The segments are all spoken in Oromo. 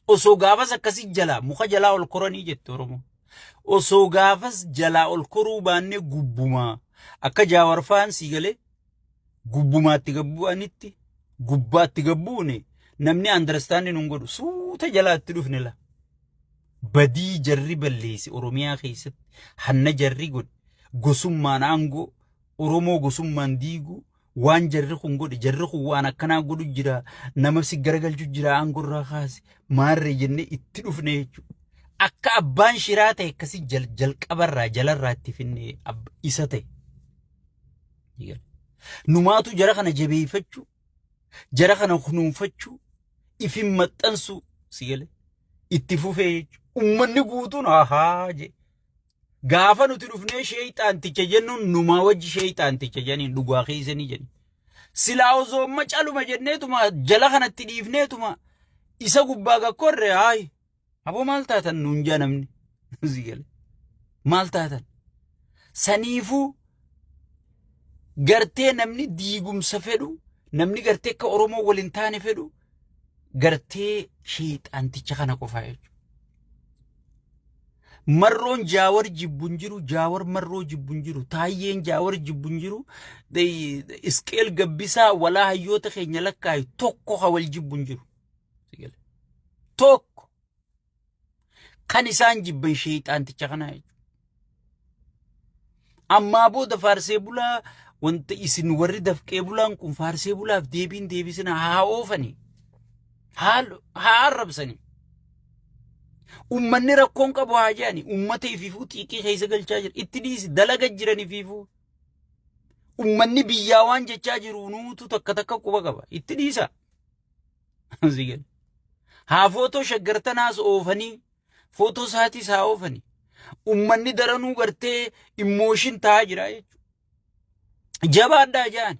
Osoo gaafas akkasii jalaa muka jalaa ol koranii jette Oromoo. Osoo gaafas jalaa ol koruu baannee gubbumaa akka jaawarfaan sii galee gubbumaatti gabbu'anitti gubbaatti gabbuune namni understand nun godhu suuta jalaatti dhufne la. Badii jarri balleesse Oromiyaa keessatti hanna jarri godhe gosummaan aangoo Oromoo gosummaan diiguu waan jarri kun godhe jarri kun waan akkanaa godhu jira nama si garagalchu jira aangoo irraa kaase maarree jennee itti dhufne jechuudha. Akka abbaan shiraa ta'e akkasii jalqabarraa jalarraa itti finne isa ta'e. Numaatu jara kana jabeeffachuu jara kana kunuunfachuu ifin maxxansuu si galee itti fufee jechuudha. Uummanni guutuun ahaa jee. Gaafa nuti dhufnee sheeyxaanticha jennuun numaa wajji sheeyxaanticha jedhaniin dhugaa keessanii jedhan. Silaa osoo amma caluma jenneetuma jala kanatti dhiifneetuma isa gubbaa gakkorre haayi aboo maal taatan nuun jaa namni. Si gale. Maal taatan? Saniifuu gartee namni diigumsa fedhu namni gartee akka Oromoo waliin taane fedhu gartee sheexaanticha kana qofaa jechuudha. Marroon Jaawar jibbu hin jiru, Jaawar Marroo jibbu hin jiru, Taayyeen Jaawar jibbu hin jiru, Isqeel Gabbisaa walaa hayyoota keenya lakkaayu tokko ka wal jibbu hin jiru. Tokko kan isaan jibban sheexaanticha kanaa jechuudha. Ammaa booda faarsee bulaa wanta isin warri dafqee bulaan kun faarsee bulaaf deebiin deebisina haa oofani. Haa arrabsani. Ummanni rakkoon qabu haa jedhani. Ummata ifiifuu xiiqii keessa galchaa jira. Itti dhiisi dalaga jiran ifiifuu. Ummanni biyyaa waan jechaa jiru nuutu takka takka quba qaba. Itti dhiisa. Haa footoo shaggartanaas oofanii footoo isaatis haa oofani. Ummanni daranuu gartee immooshin ta'aa jira jechuudha. Jabaadhaa ja'an.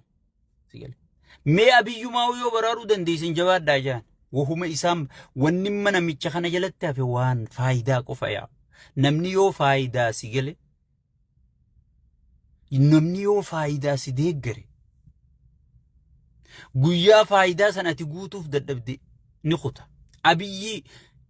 Mee abiyyumaa yoo baraaruu dandeessan jabaadhaa ja'an. Wahuma isaan wanni mana namicha kana jalatti hafe waan faayidaa qofa yaa. Namni yoo faayidaa si gale namni yoo faayidaa si deeggare guyyaa faayidaa sana ati guutuuf dadhabde ni kuta. Abiyyi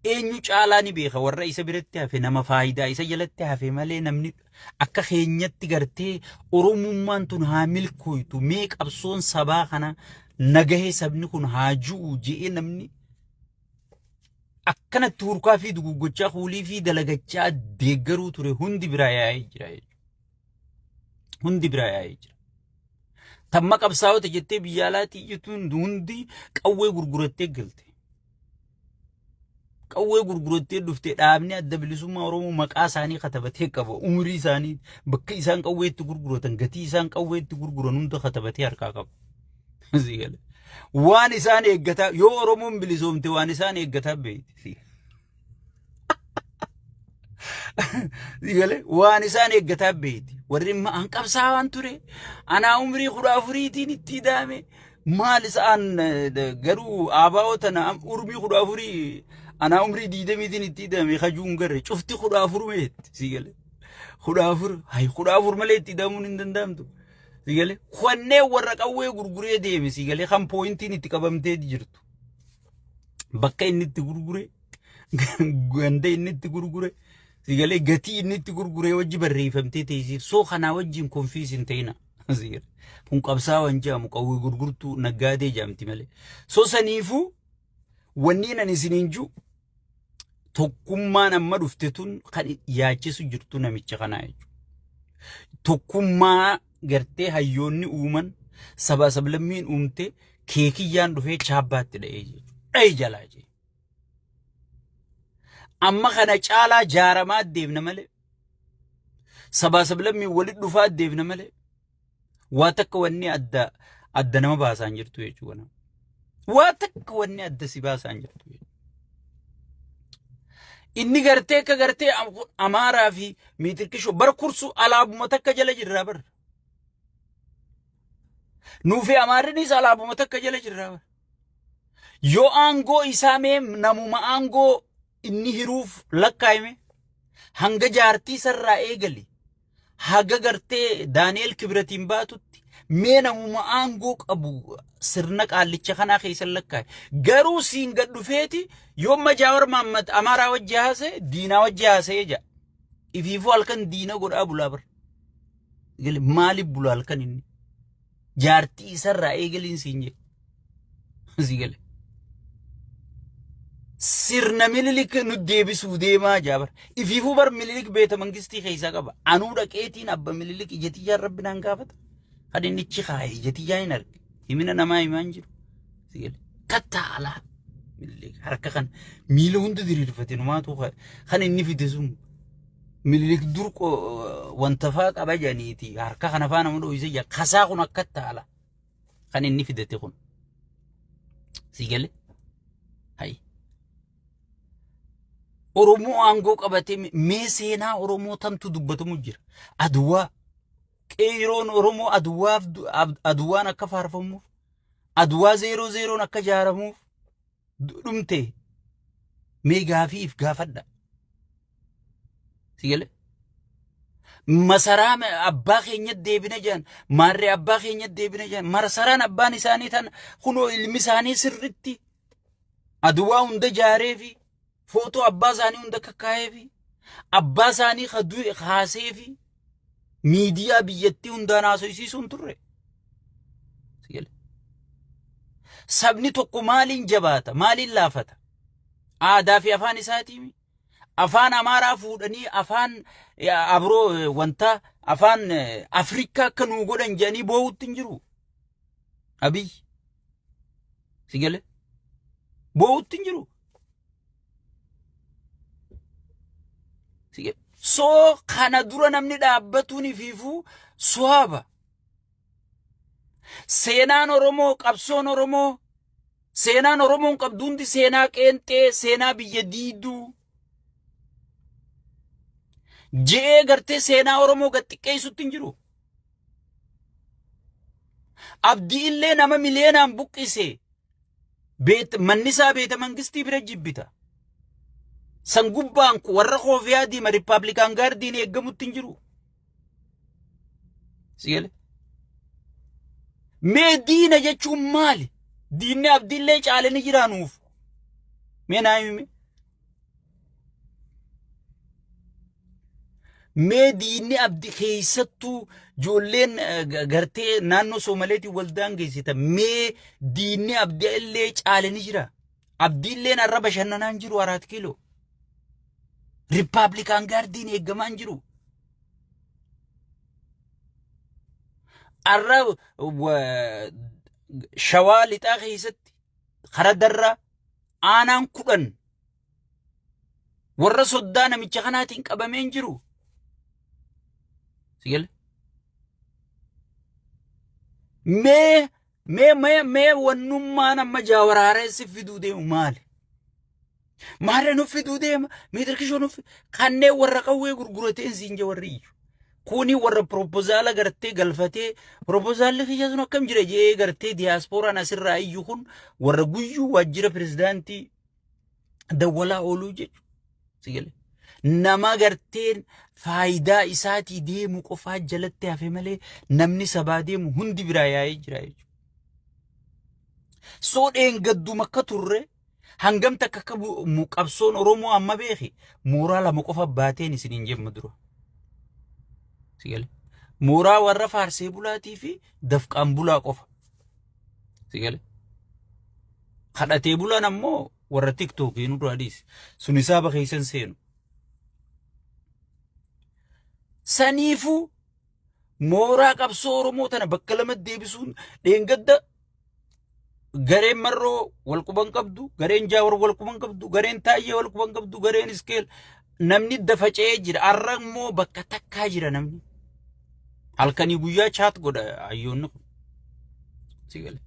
eenyu caalaa ni beeka warra isa biratti hafe nama faayidaa isa jalatti hafe malee namni akka keenyatti gartee Oromummaan tun haa milkooytu mee qabsoon sabaa kana nagahee sabni kun haa ju'u je'ee namni akkanatti hurkaa fi duguggochaa kuulii fi dalagachaa deeggaruu ture hundi biraa yaa'ee jira jechuudha. Hundi biraa yaa'ee jira. Tamma qabsaa'ota jettee biyya alaatii iyyituun hundi qawwee gurgurattee galte. Qawwee gurgurattee dhufte dhaabni adda bilisummaa Oromoo maqaa isaanii katabatee qaba. Umurii isaanii bakka isaan qawwee itti gurguratan gatii isaan qawwee itti gurguran hunda katabatee harkaa qaba. Sii gale. Waan isaan eeggataa yoo Oromoon bilisoomte waan isaan eeggataa beekti. Sii gale waan isaan eeggataa beekti. Warri imma an qabsaawaan ture anaa umrii 14tiin itti idaame maal isaan garuu abaa'oo tana urmii 14 anaa umrii 20tiin itti ida'ame kajuun garre cufti 14 meetti sii gale. 14 hay 14 malee itti ida'amuun hin danda'amtu. Si galee kanneen warra qawwee gurguree deeme si galee kan pooyintiin itti qabamtee jirtu. Bakka inni itti gurgure ganda inni itti gurgure si galee gatii inni itti gurgure wajji barreeffamtee teessee soo kanaa wajjin konfiis hin ta'ina. Si galee kun qabsaawaan jedhamu qawwee gurgurtuu naggaadee jedhamti malee. Soo saniifuu wanni ani isiniin jiru tokkummaan amma dhufte tun kan yaachisu jirtu namicha kanaa jechuudha. Tokkummaa gartee hayyoonni uuman sabaa sablammiin uumte keekiyyaan dhufee chaabbaatti dha'ee jechuudha. Dha'i jalaa jee. Amma kana caalaa jaaramaa deemna malee sabaa sablammiin walitti dhufaa deemna malee Waa takka wanni adda adda nama baasaa hin jirtu jechuudha. Waa takka wanni adda si baasaa hin jirtu jechuudha. Inni gartee akka gartee Amaaraa fi Miitirkishoo bar kursu alaabuma takka jala jirraa bar. Nuufi Amaarrinis alaabuma takka jala jirraa bar. Yoo aangoo isaa mee namuma aangoo inni hiruuf lakkaa'ime hanga jaartii sarraa eegali haga gartee Daani'el Kibratiin baatutti Mee namuma aangoo qabu sirna qaallicha kanaa keessa lakkaa'e. Garuu siin gad dhufeeti yoomma Jaawar Mahammad Amaaraa wajji haasa'e diinaa wajji haasa'ee ja'a. Ifiifuu halkan diina godhaa bulaa bar. Maaliif bula halkan inni? Jaartii isarraa eegaliin siin jedhe. Si gale. Sirna Minilik nu deebisuu deemaa jaa bar. Ifiifuu bar Minilik beeta mangistii keessaa qaba. Anuu dhaqeetiin abba Minilik ija tiyyaan rabbi naan gaafata. Kan inni ichi kaaye ija tiyyaa hin arge. Himina namaa himaa hin jiru. Si gale. Kattaa alaa. Minilik harka kan miila hunda diriirfate numaatu kan inni fide sun Minilik dur wanta faa qaba jedhaniiti harka kana faa nama dho'ise jira. Kasaa kun akkatti haala kan inni fidate kun. Si gale? Hayi. Oromoo aangoo qabatee mee seenaa Oromoo tamtu dubbatamu jira. Aduwaa. Qeeyroon Oromoo aduwaaf aduwaan akka faarfamuuf aduwaa zeeroo zeeroon akka ijaaramuuf dhumte mee gaafii if gaafadha. Si galee? Masaraa abbaa keenya deebina jedhan maarree abbaa keenya deebina jedhan masaraan abbaan isaanii tan kunoo ilmi isaanii sirritti aduwaa hunda jaaree fi footoo abbaa isaanii hunda kakkaa'ee fi abbaa isaanii ka du'e kaasee fi miidiyaa biyyattii hundaan haasofsiisuun turre. Si galee? Sabni tokko maaliin jabaata? Maaliin laafata? Aadaa fi afaan isaatii afaan Amaaraa fuudhanii afaan abroo wanta afaan Afrikaa akka nuu godhan jedhanii boo'utti hin jiru. Abiy. Si galee? Boo'utti hin jiru. Si galee? Soo kana dura namni dhaabbatuun ifiifuu suwaaba. Seenaan Oromoo, qabsoon Oromoo, seenaan Oromoon qabdu hundi seenaa qeenxee, seenaa biyya diiduu. Je'ee gartee seenaa Oromoo gad xiqqeessutti hin jiru. Abdii illee nama miliyeenaan buqqise. Manni isaa beeta mangistii bira jibbita. San gubbaan warra koofiyaa diima Rippaabilikaan gaardiin eeggamutti hin jiru. Si gale? Mee diina jechuun maali? Diinni abdiillee caale ni jiraa nuuf. Mee naa himi. Mee diinni abdi keessattuu ijoolleen gartee naannoo Soomaleetiin waldaan geessita. Mee diinni abdi illee caale ni jira. Abdiilleen har'a bashannanaa hin jiru Araat Kiiloo. Rippaablikaan gaardiin eeggamaa hin jiru. Har'a shawaa lixaa keessatti kara darraa aanaan 10 warra soddaa namicha kanaatiin qabamee hin jiru. Si gale? Mee mee mee mee wannummaan amma jaawaraareessi fiduu deemu maali? Maarree nuuf fiduu deema. Meetir kishoo nuuf kanneen warra qawwee gurgurateen siin jee warri iyyu. Kuni warra piroopozaala gartee galfatee piroopoozaalli kiyya sun akkam jira jee gartee diyaaspooraan asirraa iyyu kun warra guyyuu waajjira pirezidaantii dawwalaa ooluu jechuudha. Si galee. Nama garteen faayidaa isaatii deemu qofaa jalatti hafe malee namni sabaa deemu hundi biraa yaa'ee jira jechuudha. Soo dheengadduma akka turre Hangam takka akka qabsoon Oromoo amma beeki mooraa lama qofa baateen isiniin jemma dura. Si gale. Mooraa warra faarsee bulaatii fi dafqaan bulaa qofa. Si gale. Kadhatee bulaan ammoo warra tiktookii nu duraa dhiisi. Sun hisaaba keessan seenu. Saniifuu mooraa qabsoo Oromoo tana bakka lamatti deebisuun dheengadda gareen Marroo wal quban qabdu, gareen Jaawar wal quban qabdu, gareen Taayyee wal quban qabdu, gareen Iskeel namni dafaca'ee jira. Har'a immoo bakka takkaa jira namni. Halkanii guyyaa chaat godha hayyoonni kun. Si gale.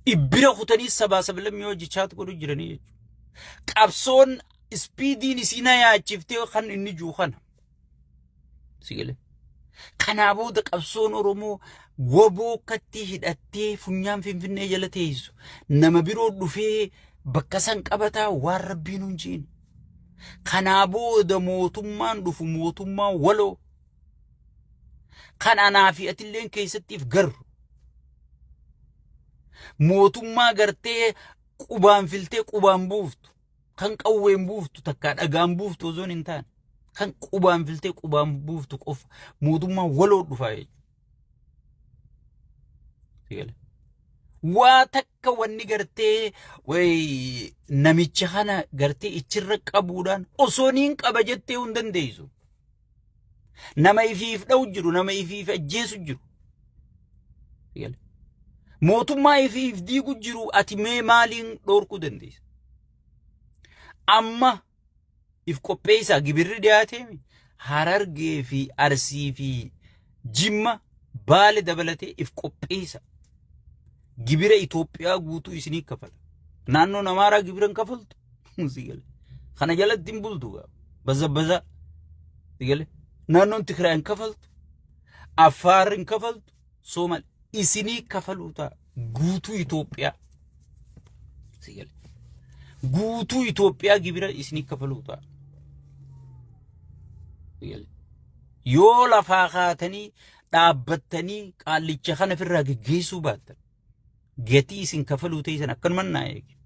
Ibbira kutanii sabaa sablammii hojii chaat godhu jiranii jechuudha. Qabsoon ispiidiin isii na yaachiftee kan inni jiru kana. Si galee. Kanaa booda qabsoon Oromoo waboo akkatti hidhattee funyaan Finfinnee jala teessu nama biroo dhufee bakka san qabataa waan rabbiin hin jiin. Kanaa booda mootummaan dhufu mootummaa waloo. Kan anaa fi atilleen keessatti if garru. Mootummaa gartee qubaan filtee qubaan buuftu. Kan qawween buuftu takkaa dhagaan buuftu osoo hin taane. Kan qubaan filtee qubaan buuftu qofa mootummaa waloo dhufaa jechuudha. Waa takka wanni gartee wayi namicha kana gartee ichirra qabuudhaan osoo niin qaba jettee hin dandeessu. Nama ifiif dha'u jiru, nama ifiif ajjeesu jiru. Mootummaa ifiif diigu jiru ati mee maaliin dhoorkuu dandeessa? Amma if qopheessaa gibirri dhiyaateemi Harargee fi Arsii fi Jimma Baale dabalatee if qopheessa. Gibira Itoophiyaa guutuu isinii kafala. Naannoon Amaaraa gibira hin kafaltu. Si gale. Kana jalatti hin bultu gaa. Baza baza. Si gale. Naannoon Tigraay hin kafaltu. Affaar hin kafaltu. Soomaal isinii kafaluu ta'a. Guutuu Itoophiyaa. Si gale. Guutuu Itoophiyaa gibira isinii kafaluu ta'a. Si gale. Yoo lafaa kaatanii dhaabbattanii qaallicha kana ofirraa geggeessuu baattan gatii isin kafaluu teessan akkanuman naa eegi.